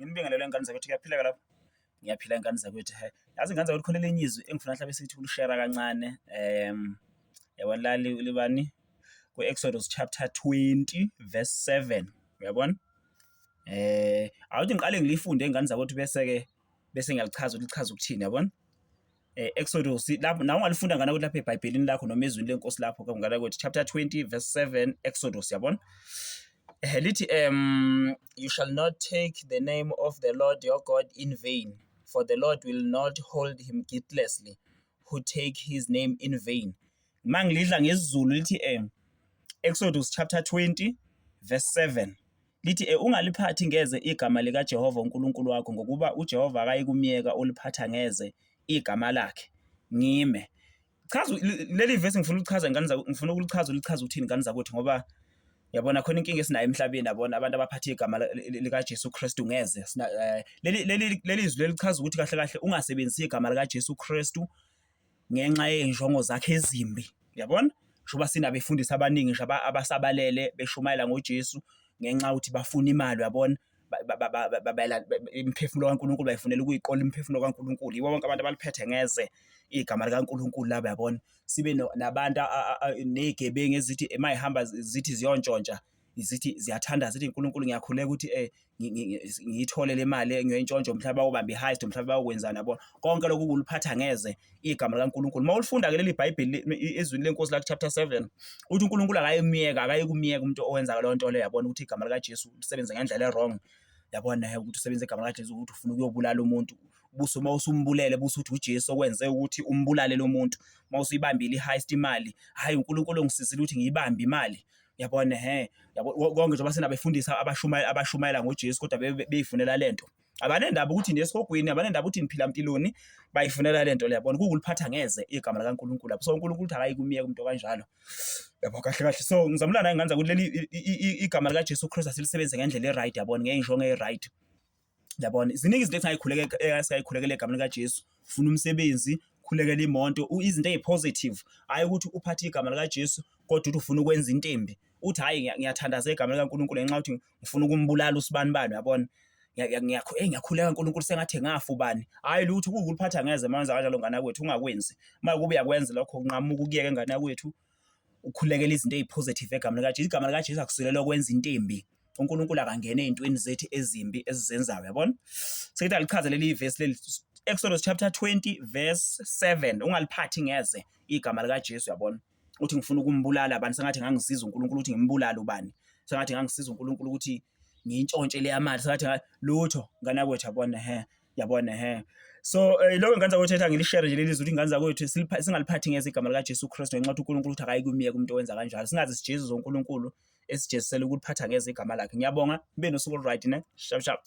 Nginibingelele ngane zakwethu, kuyaphileka lapho? Ngiyaphila ngane zakwethu, he. Yazi ngane zakwethu khona elinye izwi engifuna mhlawumbe sithi ulishera kancane. Yabona la libani? Ku-Exodus chapter 20 verse 7. Uyabona? Awuthi ngiqale ngilifunde ngane zakwethu bese-ke bese ngiyalichaza ukuthi lichaza ukuthini, yabona? Exodus lapho nawe ungalifunda ngane ukuthi lapha eBhayibhelini lakho noma ezwini lenkosi lapho ke ngane kwethu chapter 20 verse 7 Exodus, yabona? Lithi you shall not take the name of the Lord your God in vain, for the Lord will not hold him guiltlessly who take his name in vain. Mangilidla ngesiZulu lithi Exodus chapter 20 verse 7 lithi ungaliphathi ngeze igama likaJehova uNkulunkulu wakho, ngokuba uJehova akayikumyeka oliphatha ngeze igama lakhe. Ngime chaza leli verse, ngifuna ukuchaza ngane, ngifuna ukulichaza ulichaza ukuthini ngane zakwethu, ngoba yabona khona inkinga esinayo emhlabeni, yabona abantu abaphatha igama likaJesu Kristu ngeze. Leli zwi lelichaza ukuthi kahle kahle ungasebenzisi igama likaJesu Kristu ngenxa yey'njongo zakhe ezimbi, uyabona? Njengoba sinabefundisi abaningi nje abasabalele beshumayela ngoJesu ngenxa yokuthi bafuna imali, uyabona? Imiphefumulo kaNkulunkulu bayifunela ukuyiqola imiphefumulo kaNkulunkulu. Yibo bonke abantu abaliphethe ngeze igama likaNkulunkulu laba, uyabona? Sibe nabantu ney'gebengu ezithi uma y'hamba zithi ziyontshontsha, zithi ziyathandaza, zithi uNkulunkulu ngiyakhuleka ukuthi ngiyithole le mali ngiyoyintshontsha, mhlawumbe bayobamba i-heist, mhlawumbe bayokwenzani, yabo. Konke lokhu kuliphatha ngeze igama likaNkulunkulu. Uma ulifunda-ke leli Bhayibheli ezwini lenkosi la chapter 7, uthi uNkulunkulu akayimyeka, akayikumyeka umuntu owenza leyo nto leyo, yabona, ukuthi igama likaJesu lisebenze ngendlela e-wrong, yabona, ukuthi usebenzise igama likaJesu ukuthi ufuna ukuyobulala umuntu, buso uma usumbulele buso uthi uJesu okwenze ukuthi umbulale lo muntu. Uma usuyibambile i-heist imali, hhayi uNkulunkulu ongisizile ukuthi ngiyibambe imali, yabona, he, yabo. Konke njengoba sinabefundisi abashumayela abashumayela ngoJesu kodwa beyifunela lento, abanendaba ukuthi nesihogweni, abanendaba ukuthi niphila mpiloni, bayifunela lento le, yabona, kukuliphatha ngeze igama likaNkulunkulu lapho. So uNkulunkulu uthi akayikumiyeka umuntu kanjalo, yabo, kahle kahle. So ngizamula naye nganza ukuthi leli igama likaJesu Kristu asilisebenze ngendlela e-right, yabona, ngeyinjongo e-right, yabona. Ziningi izinto esingayikhuleka esingayikhulekela egameni likaJesu. Ufuna umsebenzi, khulekela imoto, izinto ezipositive, hayi ukuthi uphathe igama likaJesu kodwa uthi ufuna ukwenza into embi, uthi hhayi ngiyathandaza egameni likaNkulunkulu ngenxa yokuthi ngifuna ukumbulala usibanibani, uyabona, ngiyakhuleka uNkulunkulu sengathi ngafa ubani. Hhayi lutho, kuwukuliphatha ngeze uma wenza kanjalo ngane yakwethu, ungakwenzi. Uma kube uyakwenza lokho, nqamuka ukuyeka ingane yakwethu, ukhulekele izinto ey'positive egameni likaJesu. Igama likaJesu akusilelo lokwenza into embi. uNkulunkulu akangene ey'ntweni zethu ezimbi esizenzayo, yabona. Sekuthi alichaze leli vesi leli, Exodus chapter 20 verse 7, ungaliphathi ngeze igama likaJesu, yabona, uthi ngifuna ukumbulala bani, sengathi ngangisiza uNkulunkulu ukuthi ngimbulale ubani, sengathi ngangisiza uNkulunkulu ukuthi ngiyintshontshe leya mali, sengathi lutho ngane yakwethu, yabona, he, yabona, he. So lokho ngane zakwethu ethi angilishare nje leli zwi, ukuthi ngane zakwethu singaliphathi ngeze igama likaJesu Kristu ngenxa yokuthi uNkulunkulu uthi akayikumyeka umuntu owenza kanjalo. Singaze sijeziswe uNkulunkulu esijezisele ukuliphatha ngeze igama lakhe. Ngiyabonga, nibe nosuku olu-right ne, sharp sharp.